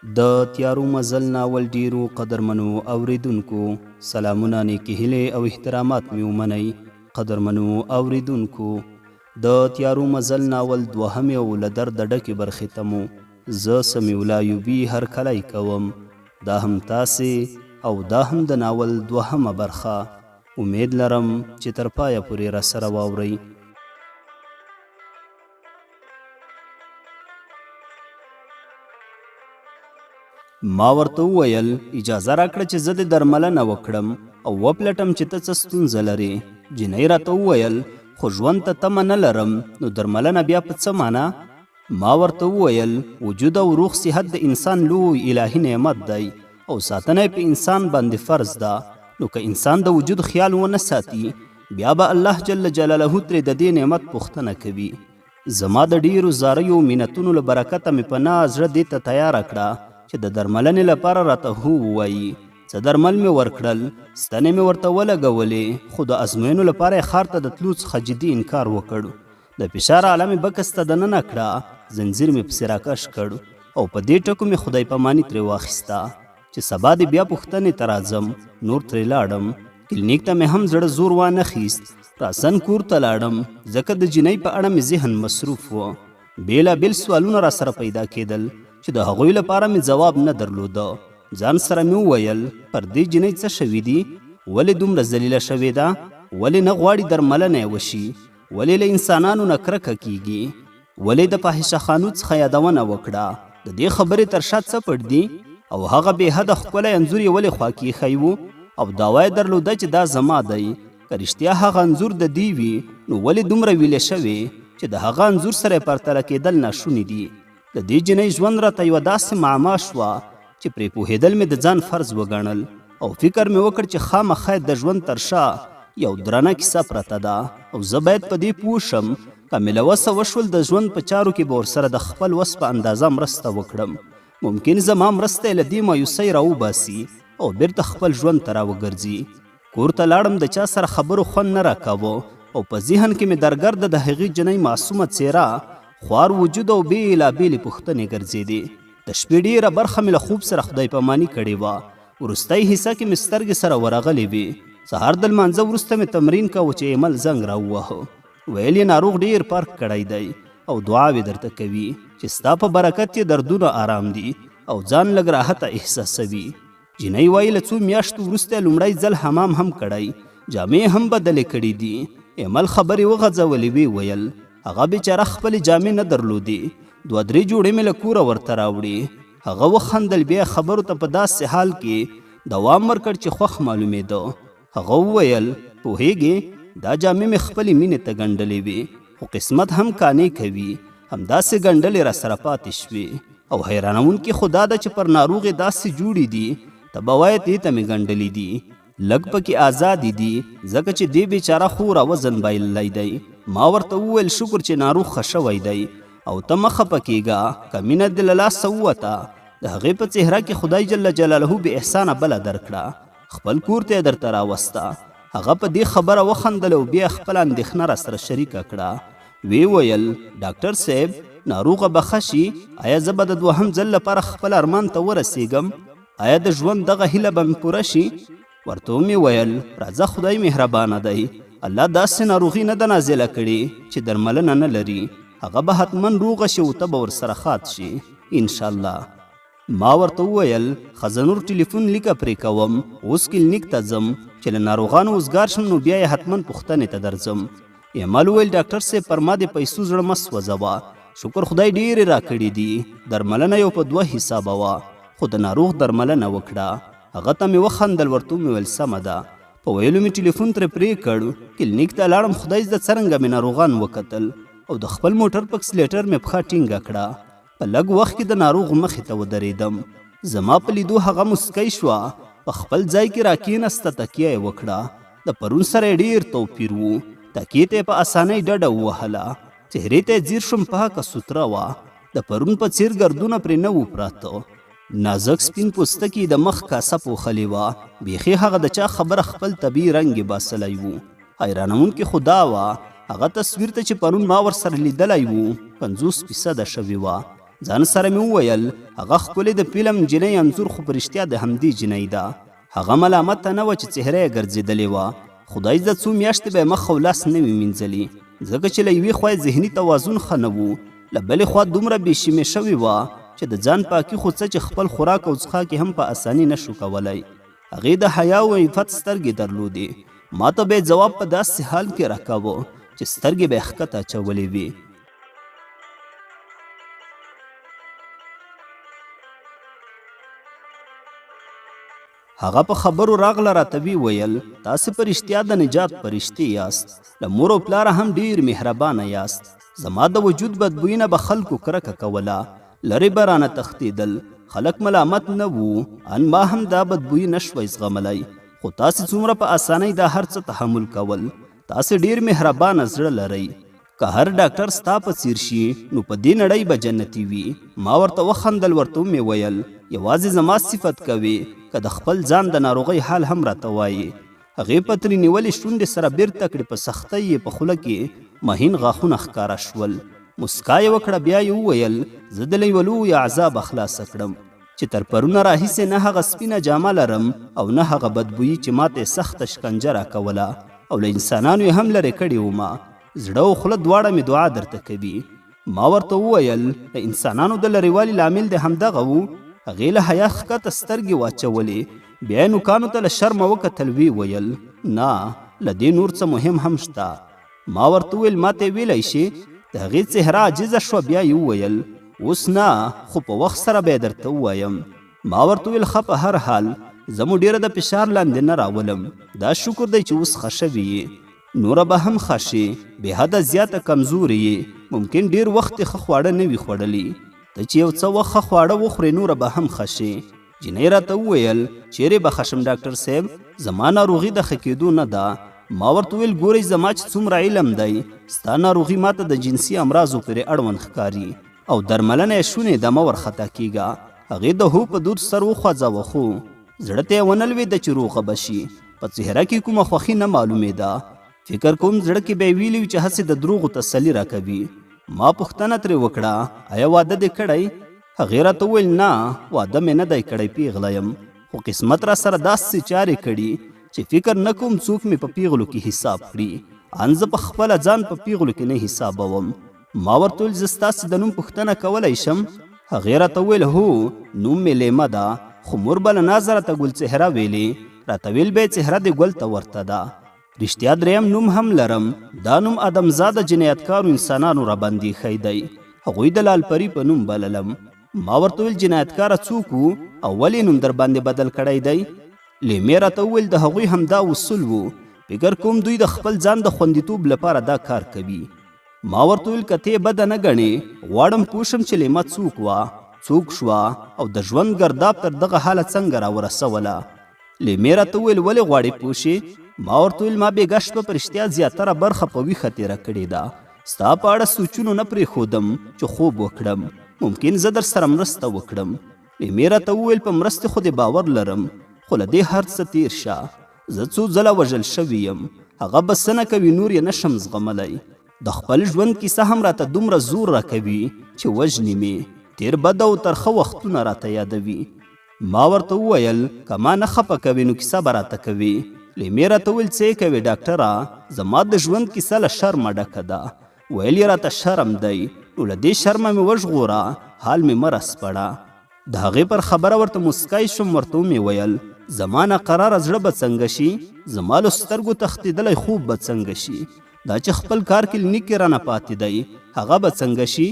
د تیارو مزل ناول ډیرو قدرمنو اوریدونکو سلامونه، نیکې هیلې او احترامات مې ومنئ. قدرمنو اوریدونکو، د تیارو مزل ناول دوهمې او له درده ډکې برخې ته مو زه سمیع الله ایوبي هرکلی کوم. دا هم تاسې او دا هم د ناول دوهمه برخه. امید لرم چې تر پایه پورې راسره واورئ. ما ورته وویل، اجازه راکړه چې زه دې درملنه وکړم او وپلټم چې ته څه ستونزه لرې. جینۍ راته وویل، خو ژوند ته تمه نه لرم، نو درملنه بیا په څه مانا؟ ما ورته وویل، وجود او روغ صحت د انسان لوی الهي نعمت دی او ساتنه یې په انسان باندې فرض ده، نو که انسان د وجود خیال ونه ساتي، بیا به الله جل جلاله ترې د دې نعمت پوښتنه کوي. زما د ډېرو زاریو او منتونو له برکته مې په نا زړه دې ته تیاره کړه چې د درملنې لپاره راته هو ووایي. څه درمل مې ورکړل، ستنې مې ورته ولګولې، خو د ازموینو لپاره یې ښار ته د تلو څخه جدي انکار وکړ. د فشار آله مې بکس ته دننه کړه، زنځیر مې پسې راکش کړ او په دې ټکو مې خدای پاماني ترې واخیسته چې سبا دې بیا پوښتنې ته راځم. نور ترې لاړم. کلینیک ته مې هم زړه زور وانه خیست. راسن کور ته لاړم، ځکه د جینۍ په اړه مې ذهن مصروف و. بېلابېل سوالونه راسره پیدا کېدل چې د هغوی لپاره مې ځواب نه درلوده. ځان سره مې وویل، پر دې جینۍ څه شوي دي؟ ولې دومره ذلیله شوې ده؟ ولې نه غواړي درملنه یې وشي؟ ولې له انسانانو نه کرکه کیږي؟ ولې د فاحشه خانو څخه یادونه وکړه؟ د دې خبرې تر شا څه پټ دي؟ او هغه بې حده ښکلی انځور یې ولې خوا کې ایښی و او دعوه یې درلوده چې دا زما دی؟ که رښتیا هغه انځور د دې وي، نو ولې دومره ویلې شوې چې د هغه انځور سره یې پرتله کېدل ناشوني دي؟ د دې جینۍ ژوند راته یوه داسې معما شوه چې پرې پوهېدل مې د ځان فرض وګڼل او فکر مې وکړ چې خامخا د ژوند تر شا یو درنه کیسه پرته ده او زه باید په دې پوه شم. که مې له وسه وشول، د ژوند په چارو کې به ورسره د خپل وس په اندازه مرسته وکړم. ممکن زما مرسته یې له دې مایوسۍ راوباسي او بیرته خپل ژوند ته راوګرځي. کور ته لاړم، د چا سره خبرو خوند نه راکاوه او په ذهن کې مې درګرده د هغې جنۍ معصومه څېره، خوار وجود او بېلابېلې پوښتنې ګرځېدې. د شپې ډېره برخه مې له خوب سره خدای پاماني کړې وه. وروستۍ حصه کې مې سترګې سره ورغلې وې. سهار د لمانځه وروسته مې تمرین کاوه چې ایمل زنګ راووهه. ویل یې ناروغ ډېر فرق کړی دی او دعاوې درته کوي چې ستا په برکت یې دردونه آرام دي او ځان لږ راحته احساسوي. جینۍ وایي له څو میاشتو وروسته یې لومړی ځل حمام هم کړی، جامې یې هم بدلې کړې دي. ایمل خبرې وغځولې، ویې ویل هغه بیچاره خپلې جامې نه درلودې، دوه درې جوړې مې له کوره ورته راوړې. هغه وخندل، بیا یې خبرو ته په داسې حال کې دوام ورکړ چې خوښ معلومېده. هغه وویل، پوهېږې، دا جامې مې خپلې مینې ته ګنډلې وې، خو قسمت هم کانې کوي، همداسې ګنډلې راسره پاتې شوې. او حیرانوونکې خو دا ده چې پر ناروغې داسې جوړې دي، ته به وایې دې ته مې ګنډلې دي. لږ پکې ازادې دي، ځکه چې دې بیچاره خورا وزن بایللی دی. ما ورته وویل، شکر چې ناروغ ښه شوی دی او ته مه خپه کېږه، که مینه دې له لاسه ووته، د هغې په څهره کې خدای جل جلاله بې احسانه بله درکړه. خپل کور ته یې درته راوسته. هغه په دې خبره وخندل او بیا خپله اندېښنه راسره شریکه کړه. ویې ویل، ډاکټر صاحب، ناروغه به ښه شي؟ ایا زه به د دوهم ځل لپاره خپل ارمان ته ورسېږم؟ ایا د ژوند دغه هیله به مې پوره شي؟ ورته ومې ویل، راځه، خدای مهربانه دی. الله داسې ناروغي نه ده نازله کړې چې درملنه نه لري. هغه به حتما روغه شي او ته به ورسره ښاد شې انشاءالله. ما ورته وویل، ښه زه نور ټلیفون لیکه پرې کوم، اوس کلینیک ته ځم، چې له ناروغانو وزګار شم نو بیا یې حتما پوښتنې ته درځم. ایمل وویل، ډاکټر صاحب پر ما دې پیسو زړه مه سوځوه، شکر خدای ډېرې راکړې دي، درملنه یو په دوه حسابه وه، خو د ناروغ درملنه وکړه. هغه ته مې وخندل، ورته ومې ویل سمه ده. په ویلو مې ټلیفون ترې پرې کړ، کلینیک ته لاړم، خدای زده څرنګه مې ناروغان وکتل او د خپل موټر په کسلیټر مې پښه ټینګه کړه. په لږ وخت کې د ناروغ مخې ته ودرېدم. زما په لیدو هغه موسکۍ شوه، په خپل ځای کې راکېناسته، تکیه یې وکړه. د پرون سره یې ډېر توپیر و. تکیې ته یې په اسانۍ ډډه ووهله. څهرې ته یې ځیر شوم، پاکه سوتره وه. د پرون په څېر ګردونه پرې نه وو پراته. نازک سپین پوستکي یې د مخ کاسه پوښلې وه. بیخي هغه د چا خبره خپل طبیعي رنګ یې باسلی و. حیرانوونکې خو دا وه، هغه تصویر ته چې پرون ما ورسره لیدلی و، 50 فیصده شوې وه. ځان سره مې وویل، هغه ښکلې د فلم نجلۍ انځور خو په رښتیا د همدې جینۍ ده. هغه ملامته نه وه چې څهره یې ګرځېدلې وه. خدای زده څو میاشتې به یې مخ او لاس نه وي مینځلي، ځکه چې له یوې خوا یې ذهني توازن ښه نه و، له بلې خوا دومره بې شیمې شوې وه چې د ځان پاکي خو څه چې خپل خوراک او څښاک یې هم په اساني نه شو کولی. هغې د حیا او عفت سترګې درلودې. ماته به یې ځواب په داسې حال کې راکاوه چې سترګې به یې ښکته اچولې وې. هغه په خبرو راغله راته وی ویل، تاسې په رښتیا د نجات پرښتې یاست، له مور او پلاره هم ډیر مهربانه یاست. زما د وجود بدبویي نه به خلکو کرکه کوله، لرې به رانه تښتېدل، خلک ملامت نه وو، ان ما هم دا بدبویي نه شوای زغملی، خو تاسې څومره په اسانۍ دا هر څه تحمل کول. تاسې ډیر مهربانه زړه لرئ. که هر ډاکټر ستا په څیر شي نو په دې نړۍ به جنتي وي. ما ورته وخندل، ورته ومې ویل، یوازې زما صفت کوې که د خپل ځان د ناروغۍ حال هم راته وایې؟ هغې په ترې نیولې شونډې سره بیرته کړې، په سختۍ یې په خوله کې مهین غاښونه ښکاره شول. موسکا یې وکړه، بیا یې وویل، زه د له یوه لوی عذابه خلاصه کړم چې تر پرونه راهیسې نه هغه سپینه جامه لرم او نه هغه بدبویي چې ماته یې سخته شکنجه راکوله او له انسانانو یې هم لرې کړې ومه. زړه او خوله دواړه مې دعا درته کوي. ما ورته وویل، د انسانانو د لرېوالي لامل دې همدغه و؟ هغې له حیا ښکته سترګې واچولې، بیا یې نوکانو ته له شرمه وکتل، ویې ویل، نه، له دې نور څه مهم هم شته. ما ورته وویل، ماته یې ویلی شې؟ د هغې څهره عاجزه شوه، بیا یې وویل، اوس نه، خو په وخت سره به یې درته ووایم. ما ورته وویل، ښه، په هر حال زه مو ډېره د فشار لاندې نه راولم، دا شکر دی چې اوس ښه شوې یې. نوره به هم ښه شې، بې حده زیاته کمزورې یې، ممکن ډېر وخت دې ښه خواړه نه وي خوړلي، ته چې یو څه وخت ښه خواړه وخورې نوره به هم ښه شې. جینۍ راته وویل، چېرې به ښه شم ډاکټر صاحب، زما ناروغي د ښه کېدو نه ده. ما ورته وویل، ګورئ زما چې څومره علم دی، ستا ناروغي ماته د جنسي امراضو پورې اړوند ښکاري او درملنه یې شونې ده، مه ورخطا کېږه. هغې د هو په دود سر وخوځاوه، خو زړه ته یې ونه لوېده چې روغه به شي. په څهره کې کومه خوښي نه معلومېده. فکر کوم زړه کې به یې ویلي وي چې هسې د دروغو تسلي راکوي. ما پوښتنه ترې وکړه، ایا واده دې کړی؟ هغې راته وویل، نه، واده مې نه دی کړی، پیغله یم، خو قسمت راسره داسې چارې کړي چې فکر نه کوم څوک مې په پیغلو کې حساب کړي. ان زه په خپله ځان په پیغلو کې نه حسابوم. ما ورته وویل، زه ستاسې د نوم پوښتنه کولی شم؟ هغې راته وویل، هو، نوم مې لیمه ده، خو مور به له نازه راته ګل څهره ویلې، راته ویل به یې څهره دې ګل ته ورته ده. رښتیا دریم نوم هم لرم، دا نوم ادمزاده جنایتکارو انسانانو راباندې ایښی دی، هغوی د لالپري په نوم بللم. ما ورته وویل، جنایتکاره څوک وو او ولې نوم درباندې بدل کړی دی؟ لیمې راته وویل، د هغوی همدا اصول وو، فکر کوم دوی د خپل ځان د خوندیتوب لپاره دا کار کوي. ما ورته وویل، که ته یې بده نه ګڼې، غواړم پوه شم چې لیمه څوک وه، څوک شوه او د ژوند ګرداب تر دغه حاله څنګه راورسوله؟ لیمې راته وویل، ولې غواړې پوه شې؟ ما ورته وویل، ما بېګا شپه په رښتیا زیاتره برخه په ویښه تېره کړې ده، ستا په اړه سوچونو نه پرېښودم چې خوب وکړم، ممکن زه درسره مرسته وکړم. لیمې راته وویل، په مرستې خو دې باور لرم، خو له دې هر څه تېر شه، زه څو ځله وژل شوې یم، هغه بسنه کوي، نور یې نه شم زغملی. د خپل ژوند کیسه هم راته دومره زور راکوي چې وژني مې، تېر بد او ترخه وختونه راته یادوي. ما ورته وویل، که ما نه خپه کوې نو کیسه به راته کوې. لیمې راته وویل، څه یې کوې ډاکټره، زما د ژوند کیسه له شرمه ډکه ده. ویل یې راته شرم دی، نو له دې شرمه مې وژغوره، حال مې مه راسپړه. د هغې پر خبره ورته موسکی شوم، ورته ومې ویل، زما ناقراره زړه به څنګه شي، زما له سترګو تښتېدلی خوب به څنګه شي، دا چې خپل کار کلینیک کې رانه پاتې دی هغه به څنګه شي؟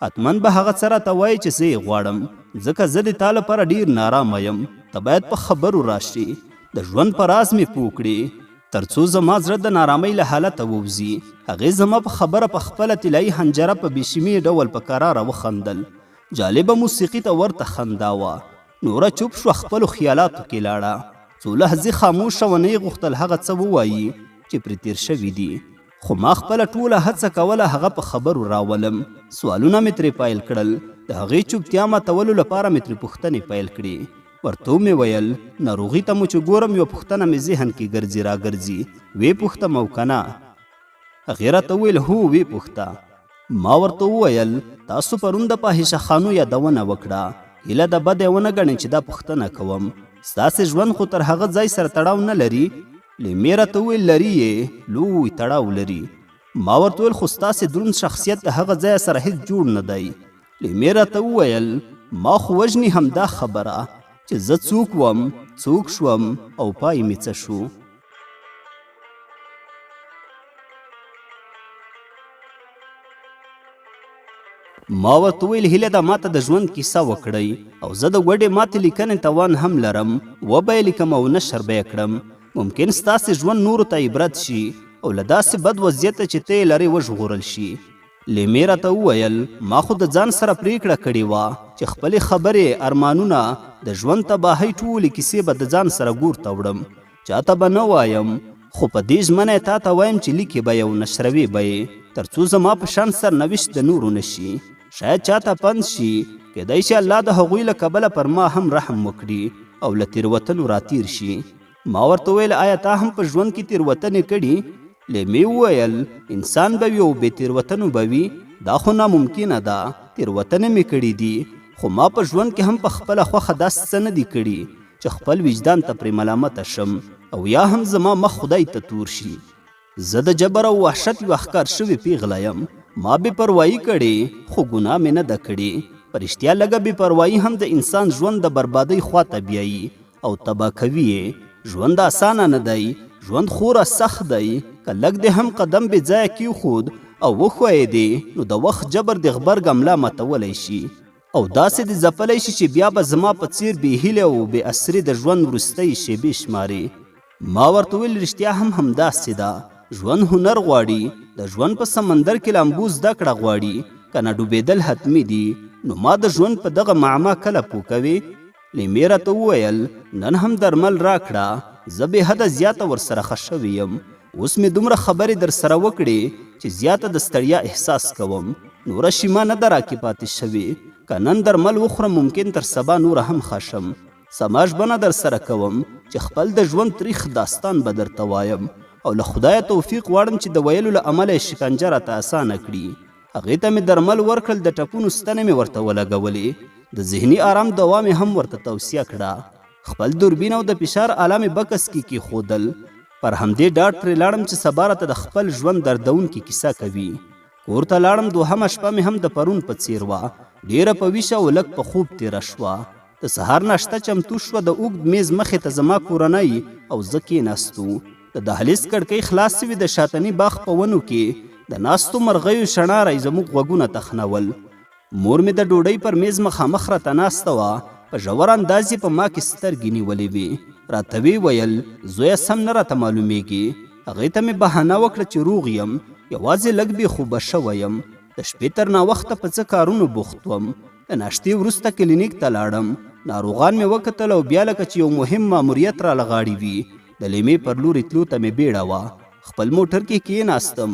حتما به هغه څه راته وایې چې زه یې غواړم، ځکه زه د تا لپاره ډیر نارامه یم، ته باید په خبرو راشې، د ژوند په راز مې پوه کړې، تر څو زما زړه د نارامۍ له حالته ووځي. هغې زما په خبره په خپله طلایي حنجره په بې شیمې ډول په کراره وخندل. جالبه موسیقي ته ورته خندا وه. نوره چوپ شوه، خپلو خیالاتو کې لاړه. څو لحظې خاموشه وه، نه یې غوښتل هغه څه ووایي چې پرې تېر شوي دي. خو ما خپله ټوله هڅه کوله هغه په خبرو راولم. سوالونه مې ترې پیل کړل. د هغې چوپتیا ماتولو لپاره مې ترې پوښتنې پیل کړې. ورته ومې ویل، ناروغي ته مو چې ګورم یوه پوښتنه مې ذهن کې ګرځي راګرځي، ویې پوښتم او که نه؟ هغې راته وویل، هو ویې پوښته. ما ورته وویل، تاسو پرون د فاحشه خانو یادونه وکړه، هیله ده بده ونه ګڼئ چې دا پوښتنه کوم. ستاسې ژوند خو تر هغه ځای سره تړاو نه لري؟ لیمې راته وویل، لري یې، لوی تړاو لري. ما ورته وویل، خو ستاسې دروند شخصیت د هغه ځایه سره هیڅ جوړ نه دی. لیمې راته وویل، ما خو وژني همدا خبره چې زه څوک وم، څوک شوم او پای مې څه شو. ما ورته وویل، هیله ده ماته د ژوند کیسه وکړئ او زه د ګوډې ماتې لیکنې توان هم لرم، وبه یې لیکم او نشر به یې کړم. ممکن ستاسې ژوند نورو ته عبرت شي او له داسې بد وضعیته چې ته یې لرې وژغورل شي. لیمې راته وویل، ما خو د ځان سره پرېکړه کړې وه چې خپلې خبرې، ارمانونه، د ژوند تباهۍ ټولې کیسې به د ځان سره ګور ته وړم، چاته به نه وایم، خو په دې ژمنه یې تاته وایم چې لیکې به یې او نشروې به یې، تر څو زما په شان سرنوشت د نورو نه شي. شاید چاته پند شي، کیدای شي الله د هغوی له کبله پر ما هم رحم وکړي او له تېروتنو راتېر شي. ما ورته وویل، آیا تا هم په ژوند کې تېروتنې کړي؟ لیمې وویل، انسان به وي او بې تېروتنو به وي؟ دا خو ناممکنه ده. تېروتنې مې کړې دي، خو ما په ژوند کې هم په خپله خوښه داسې څه نه دي کړي چې خپل وجدان ته پرې ملامته شم او یا هم زما مخ خدای ته تور شي. زه د جبر او وحشت یوه ښکار شوې پیغله یم. ما بې پروايي کړې، خو ګناه مې نه ده کړې. په رښتیا لږه بې پروايي هم د انسان ژوند د بربادۍ خواته بیایي او تباه کوي یې. ژوند اسانه نه دی، ژوند خورا سخت دی. که لږ دې هم قدم بې ځایه کېښود او وښویېدې، نو د وخت جبر دې غبرګه ملا ماتولی شي او داسې دې ځپلی شي چې بیا به زما په څېر بې هیلې او بې اسرې د ژوند وروستۍ شېبې شمارې. ما ورته وویل، رښتیا هم همداسې ده، ژوند هنر غواړي، د ژوند په سمندر کې لامبو زده کړه غواړي، که نه ډوبېدل حتمي دي. نو ما د ژوند په دغه معما کله پوه کوې؟ لیمې راته وویل، نن هم درمل راکړه، زه بې حده زیاته ورسره ښه شوې یم. اوس مې دومره خبرې درسره وکړې چې زیاته د ستړیا احساس کوم. نوره شیما نه ده راکې پاتې شوې. که نن درمل وخورم ممکن تر سبا نوره هم ښه شم. سما ژمنه درسره کوم چې خپل د ژوند تریخ داستان به درته وایم او له خدایه توفیق غواړم چې د ویلو له امله یې شکنجه راته اسانه کړي. هغې ته مې درمل ورکړل، د ټپونو ستنې مې ورته ولګولې، د ذهني آرام دوا مې هم ورته توصیه کړه. خپل دوربین او د فشار آله مې بکس کې کېښودل. پر همدې ډاډ ترې لاړم چې سبا راته د خپل ژوند دردونکې کیسه کوي. کور ته لاړم، دوهمه شپه مې هم د پرون په څېر وه، ډېره په ویښه او لږ په خوب تېره شوه. د سهار ناشته چمتو شوه، د اوږد میز مخې ته زما کورنۍ او زه کېناستو. د دهلیز کړکۍ خلاصې وې، د شاتني باغ په ونو کې د ناستو مرغیو شڼاری زموږ غوږونه تخنول. مور مې د ډوډۍ پر میز مخامخ راته ناسته وه، په ژور انداز یې په ما کې سترګې نیولې وې. راته ویې ویل، زویه سم نه راته معلومیږي. هغې ته مې بهانه وکړه چې روغ یم، یوازې لږ بې خوبه شوی یم. د شپې تر ناوخته په څه کارونو بوخت وم. د ناشتې وروسته کلینیک ته لاړم، ناروغان مې وکتل او بیا لکه چې یو مهم ماموریت را له غاړې وي، د لیمې پر لوري تلو ته مې بیړه وه. خپل موټر کې کېناستم،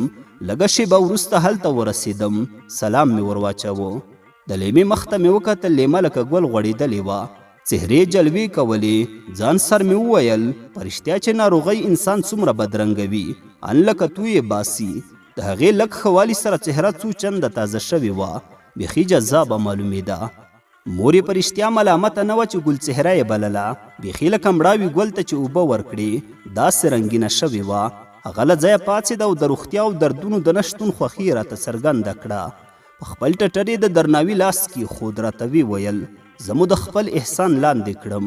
لږه شېبه وروسته هلته ورسېدم، سلام مې ورواچاوه. د لیمې مخ ته مې وکتل، لیمه لکه ګل غوړېدلې وه، څهرې جلوې کولې. ځان سر مې وویل، په رښتیا چې ناروغۍ انسان څومره بدرنګوي، ان له کتو یې باسي. د هغې لږ ښه والي سره څهره څو چنده تازه شوې وه، بیخي جذابه معلومېده. مور یې په رښتیا ملامته نه وه چې ګل څهره یې بلله، بیخي لکه مړاوي ګل ته چې اوبه ورکړې داسې رنګینه شوې وه. هغه له ځایه پاڅېده او د روغتیا او دردونو د نه شتون خوښي یې راته څرګنده کړه. په خپل ټټر یې د درناوي لاس کېښود، راته ویې ویل، زه مو د خپل احسان لاندې کړم.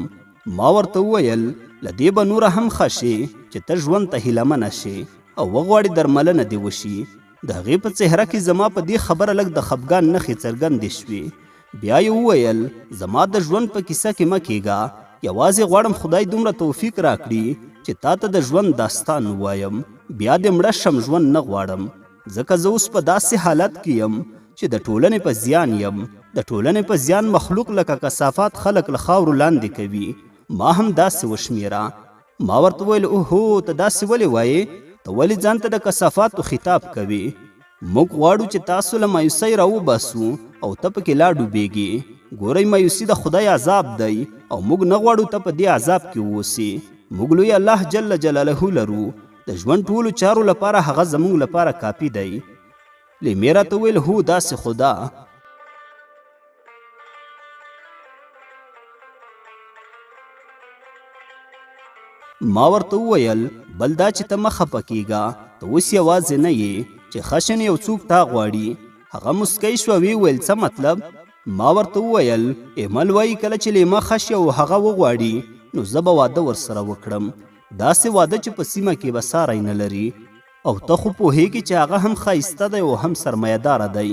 ما ورته وویل، له دې به نوره هم ښه شې چې ته ژوند ته هیله منه شې او وغواړې درملنه دې وشي. د هغې په څهره کې زما په دې خبره لږ د خپګان نښې څرګندې شوې. بیا یې وویل، زما د ژوند په کیسه کې مه کېږه، یوازې غواړم خدای دومره توفیق راکړي چې تا ته د ژوند داستان ووایم، بیا دې مړه شم، ژوند نه غواړم، ځکه زه اوس په داسې حالت کې یم چې د ټولنې په زیان یم. د ټولنې په زیان مخلوق لکه کثافات خلک له خاورو لاندې کوي، ما هم داسې وشمېره. ما ورته وویل، اوهو، ته داسې ولې وایې؟ ته ولې ځان ته د کثافاتو خطاب کوې؟ موږ غواړو چې تاسو له مایوسۍ راوباسو او ته پکې لا ډوبېږې. ګورئ، مایوسي د خدای عذاب دی او موږ نه غواړو ته په دې عذاب کې واوسې. موږ لوی الله جل جلاله لرو، د ژوند ټولو چارو لپاره هغه زموږ لپاره کافي دی. لیمې راته وویل، هو داسې خو ده. ما ورته وویل، بل دا چې ته مه خفه کېږه، ته اوس یوازې نه یې، چې خشن یو څوک تا غواړي. هغه موسکۍ شوه، ویې ویل، څه مطلب؟ ما ورته وویل، ایمل وایي کله چې لیمه ښه شي او هغه وغواړي نو زه به واده ورسره وکړم، داسې واده چې په سیمه کې به ساری نه لري. او ته خو پوهېږې چې هغه هم ښایسته دی او هم سرمایه داره دی،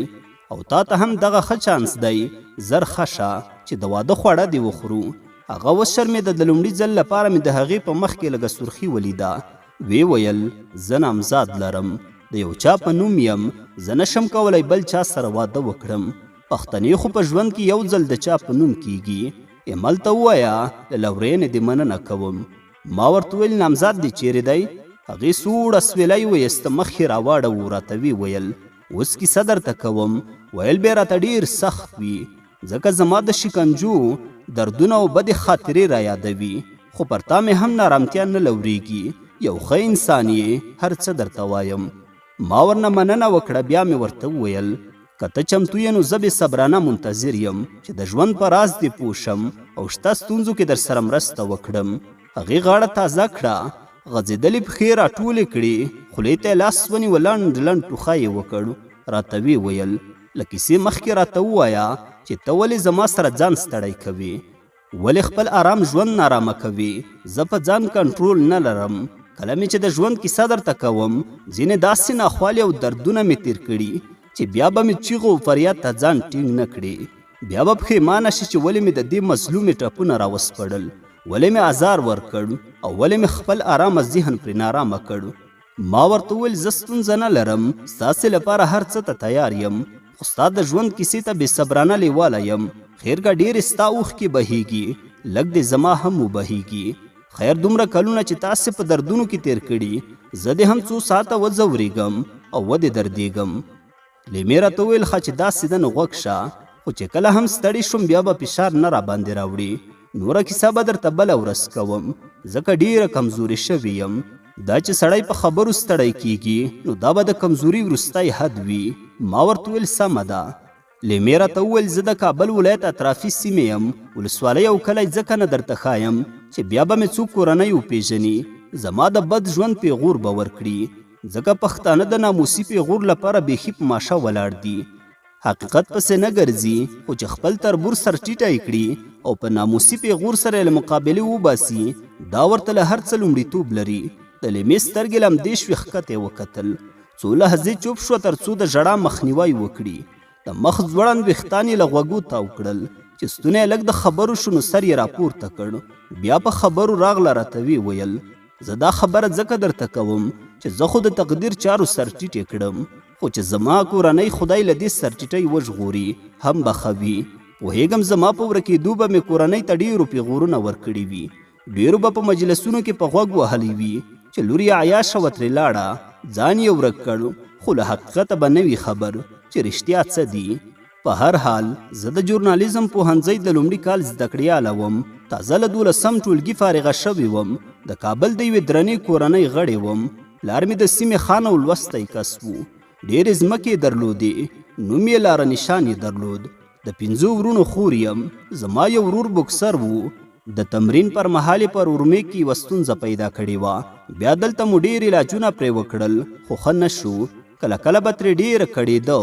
او تا ته هم دغه ښه چانس دی، زر ښه شه چې د واده خواړه دې وخورو. هغه وشرمېده، د لومړي ځل لپاره مې د هغې په مخ کې لږه سرخي ولیده. ویې ویل، زه نامزاد لرم، د یو چا په نوم یم، زه نه شم کولی بل چا سره واده وکړم. پښتنې خو په ژوند کې یو ځل د چا په نوم کیږي. ایمل ته ووایه له لورینې دې مننه کوم. ما ورته وویل، نامزاد دې چیرې دی؟ هغې سوړ اسویلی ویست، مخ یې راواړوو، راته ویې ویل، اوس کیسه درته کوم. ویل به راته ډیر سخت وي، ځکه زما د شکنجو دردونه او بدې خاطرې را یادوي، خو پر تا مې هم نارامتیا نه لورېږي، یو ښه انسان یې، هر څه درته وایم. ما ورنه مننه وکړه، بیا مې ورته وویل، که ته چمتو یې نو زه بې صبرانه منتظر یم چې د ژوند په راز دې پوه شم او شته ستونزو کې درسره مرسته وکړم. هغې غاړه تازه کړه، غځېدلې پښې راټولې کړې، خولې ته یې لاس ونیو، لنډ لنډ ټوخی یې وکړ، راته ویې ویل، له کیسې مخکې راته ووایه چې ته ولې زما سره ځان ستړی کوې؟ ولې خپل ارام ژوند نارامه کوې؟ زه په ځان کنټرول نه لرم. کله مې چې د ژوند کیسه درته کوم، ځینې داسې ناخوالې او دردونه مې تېر کړي چې بیا به مې چیغو او فریاد ته ځان ټینګ نه کړي. بیا به پښېمانه شي چې ولې مې د دې مظلومې ټپونه راوسپړل، ولې مې ازار ورکړ او ولې مې خپل ارامه ذهن پرې نارامه کړ. ما ورته وویل، زه ستونزه نه لرم، ستاسې لپاره هر څه ته تیار یم، خو ستا د ژوند کیسې ته بې صبرانه لیواله یم. خیرګه ډېرې ستا اوښکې بهیږي، لږ دې زما هم وبهیږي. خیر دومره کلونه چې تاسې په دردونو کې تېر کړي، زه دې هم څو ساعته وځورېږم او ودې دردېږم. لیمې راته وویل، ښه چې داسې ده نو غوږ شه، خو چې کله هم ستړې شوم بیا به فشار نه راباندې راوړي. نوره کیسه به درته بله ورځ کوم، ځکه ډېره کمزورې شوې یم. دا چې سړی په خبرو ستړی کیږي نو دا به د کمزوري وروستی حد وي. ما ورته وویل، سمه ده. لیمې راته وویل، زه د کابل ولایت اطرافي سیمې یم، ولسوالۍ او کلی ځکه نه درته ښایم چې بیا به مې څوک کورنۍ وپېژني، زما د بد ژوند پیغور به ورکړي، ځکه پښتانه د ناموسي پیغور لپاره بیخي په ماشه ولاړ دي، حقیقت پسې نه ګرځي، خو چې خپل تربور سر ټیټی کړي او په ناموسي پیغور سره یې له مقابلې وباسي، دا ورته له هر څه لومړیتوب لري. د لیمې سترګې لمدې شوې، ښکته یې وکتل، څو لحظې چوپ شوه تر څو د ژړا مخنیوی وکړي. د مخ ځوړند ویښتان یې له غوږو تاو کړل، چې ستونی یې لږ د خبرو شو نو سر یې راپورته کړ، بیا په خبرو راغله، راته ویې ویل، زه دا خبره ځکه درته کوم چې زه خو د تقدیر چارو سر ټیټې کړم، خو چې زما کورنۍ خدای له دې سرټیټۍ وژغوري هم به ښه وي. پوهېږم زما په ورکېدو به مې کورنۍ ته ډېرو پیغورونه ورکړي وي، ډېرو به په مجلسونو کې په غوږ وهلی وي چې لور یې عیاشه وه ترې لاړه، ځان یې ورک کړ، خو له حقیقته به نه وي خبر چې رښتیا څه دي. په هر حال زه د ژورنالیزم پوهنځۍ د لومړي کال زدکړیاله وم، تازه له دولسم ټولګي فارغه شوې وم، د کابل د یوې درنې کورنۍ غړې وم. پلار مې د سیمې خان او لوستی کس و، ډېرې ځمکې یې درلودې، نوم یې لاره نشان یې درلود. د پنځو وروڼو خور یم، زما یو ورور بوکسر و، د تمرین پر مهال یې پر ورمېږ کې یوه ستونزه پیدا کړې وه، بیا دلته مو ډېر علاجونه پرې وکړل خو ښه نه شو، کله کله به ترې ډېره کړېده،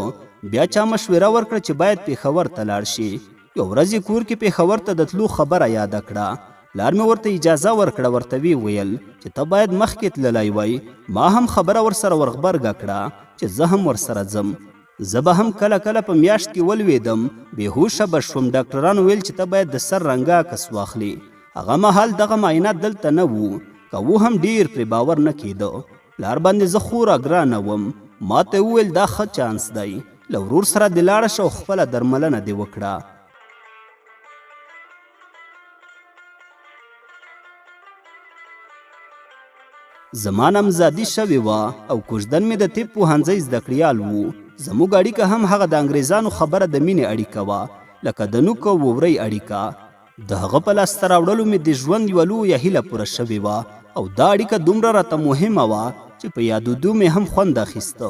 بیا چا مشوره ورکړه چې باید پېښور ته لاړ شي. یوه ورځ یې کور کې پېښور ته د تلو خبره یاده کړه، پلار مې ورته اجازه ورکړه، ورته ویې ویل چې ته باید مخکې تللی وای. ما هم خبره ورسره ورغبرګه کړه چې زه هم ورسره ځم. زه به هم کله کله په میاشت کې ولوېدم، بې هوشه به شوم، ډاکټرانو ویل چې ته باید د سر رنګه عکس واخلې. هغه مهال دغه معاینات دلته نه وو، که وو هم ډېر پرې باور نه کېده. پلار باندې زه خورا ګرانه وم، ما ته یې وویل دا ښه چانس دی، له ورور سره دې لاړه شه او خپله درملنه دې وکړه. زما نامزادي شوې وه او کوژدن مې د طب پوهنځی زدکړیال و. زموږ اړیکه هم هغه د انګریزانو خبره د مینې اړیکه وه، لکه د نوک او وورۍ اړیکه. د هغه په لاسته راوړلو مې د ژوند یوه لویه هیله پوره شوې وه او دا اړیکه دومره راته مهمه وه چې په یادودو مې هم خوند اخیسته.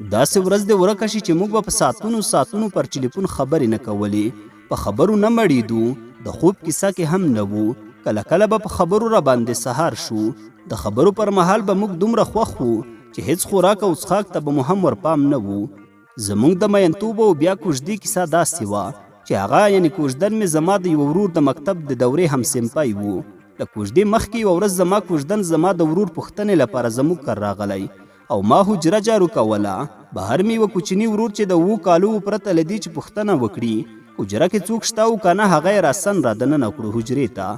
داسې ورځ دې ورکه شي چې موږ به په ساعتونو ساعتونو پر ټلیفون خبرې نه کولې، په خبرو نه مړېدو، د خوب کیسه کې هم نه وو، کله کله به په خبرو راباندې سهار شو. د خبرو پر مهال به موږ دومره خوښ وو چې هېڅ خوراک او څښاک ته به مو هم ورپام نه وو. زموږ د مینتوب او بیا کوژدې کیسه داسې وه چې هغه یعنې کوژدن مې زما د یوه ورور د مکتب د دورې همصنفی وو. له کوژدې مخکې یوه ورځ زما کوژدن زما د ورور پوښتنې لپاره زموږ کر راغلی او ما حجره جارو کوله. بهر مې یوه کوچني ورور چې د اوو کالو و پرته له دې چې پوښتنه وکړي حجره کې څوک شته او که نه هغه یې راسن را دننه کړو حجرې ته.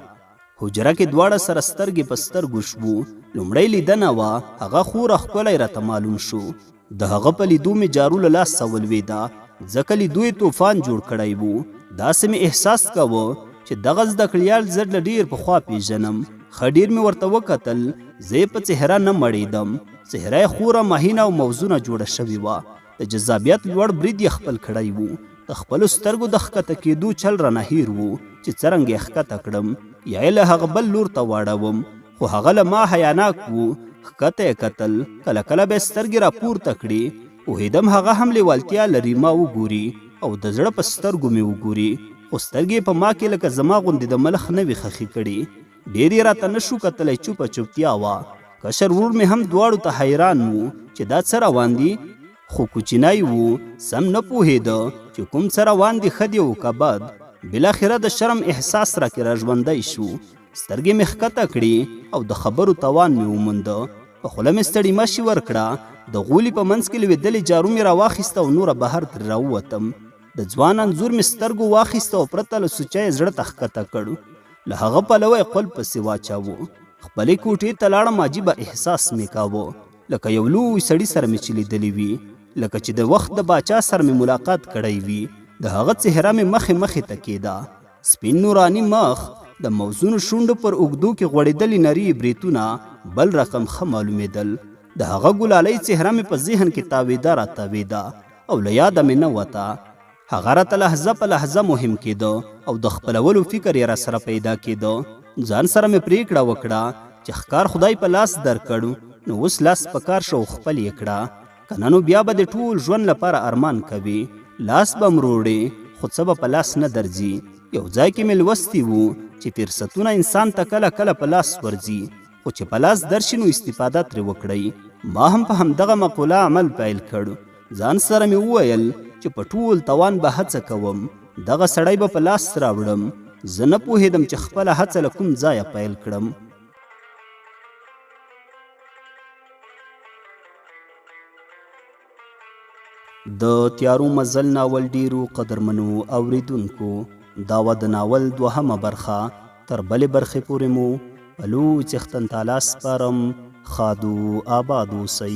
حجره کې دواړه سره سترګې په سترګو شوو. لومړۍ لیدنه وه، هغه خورا ښکلی راته معلوم شو. د هغه په لیدو مې جارو له لاسه ولوېده، ځکه لیدو یې توفان جوړ کړی و. داسې مې احساس کاوه چې دغه زده کړیال زه له ډېر پخوا پېژنم. ښه ډېر مې ورته وکتل، زه یې په څهره نه مړېدم. څهره یې خورا مهینه او موزونه جوړه شوې وه. د جذابیت لوړ برید یې خپل کړی و. د خپلو سترګو د ښکته کېدو چل رانه هېر و چې څرنګه یې ښکته کړم یا یې له هغه بل لور ته واړوم، خو هغه له ما حیاناک و، ښکته یې کتل، کله کله به یې سترګې راپورته کړې، پوهېدم هغه هم لېوالتیا لري ما وګوري او د زړه په سترګو مې وګوري، خو سترګې یې په ما کې لکه زما غوندې د ملخ نه وې ښخې کړې. ډېر یې راته نه شو کتلی، چوپه چوپتیا وه. کشر ورور مې هم دواړو ته حیران و چې دا څه روان دي، خو کوچنی و، سم نه پوهېده چې کوم څه روان دي، ښه دي او که بد. بالاخره د شرم احساس راکې راژوندی شو. سترګې مې ښکته کړې او د خبرو توان مې ومونده. په خوله مې ستړي مشي ورکړه، د غولي په منځ کې لوېدلې جارو مې راواخیسته او نوره بهر ترې راووتم. د ځوان انځور مې سترګو واخیست او پرته له سوچه یې زړه ته ښکته کړ. له هغه پلوه یې قلف پسې واچاوه. خپلې کوټې ته لاړم، عجیبه احساس مې کاوه، لکه یو لوی سړي سره مې چې لیدلي وي، لکه چې د وخت د باچا سره مې ملاقات کړی وي. د هغه څهره مې مخې مخې ته کېده. سپین نوراني مخ، د موزونو شونډو پر اوږدو کې غوړېدلي نري برېتونه بل رقم ښه معلومېدل. د هغه ګلالۍ څهره مې په ذهن کې تاوېده راتاوېده او له یاده مې نه وته. هغه راته لحظه په لحظه مهم کېده او د خپلولو فکر یې راسره پیدا کېده. ځان سره مې پرېکړه وکړه چې ښکار خدای په لاس درکړ، نو اوس لاس په کار شه او خپل یې کړه. که نه نو بیا به د ټول ژوند لپاره ارمان کوې، لاس به مروړې، خو څه به په لاس نه درځي. یو ځای کې مې لوستي وو چې فرصتونه انسان ته کله کله په لاس ورځي، خو چې په لاس درشي نو استفاده ترې وکړئ. ما هم په همدغه مقوله عمل پیل کړ. ځان سره مې وویل چې په ټول توان به هڅه کوم، دغه سړی به په لاس راوړم. زه نه پوهېدم چې خپله هڅه له کوم ځایه پیل کړم. د تیارو مزل ناول ډیرو قدرمنو اوریدونکو دا وه د ناول دوهمه برخه. تر بلې برخې پورې مو په لوی څښتن تعالی سپارم. ښادو آباد اوسئ.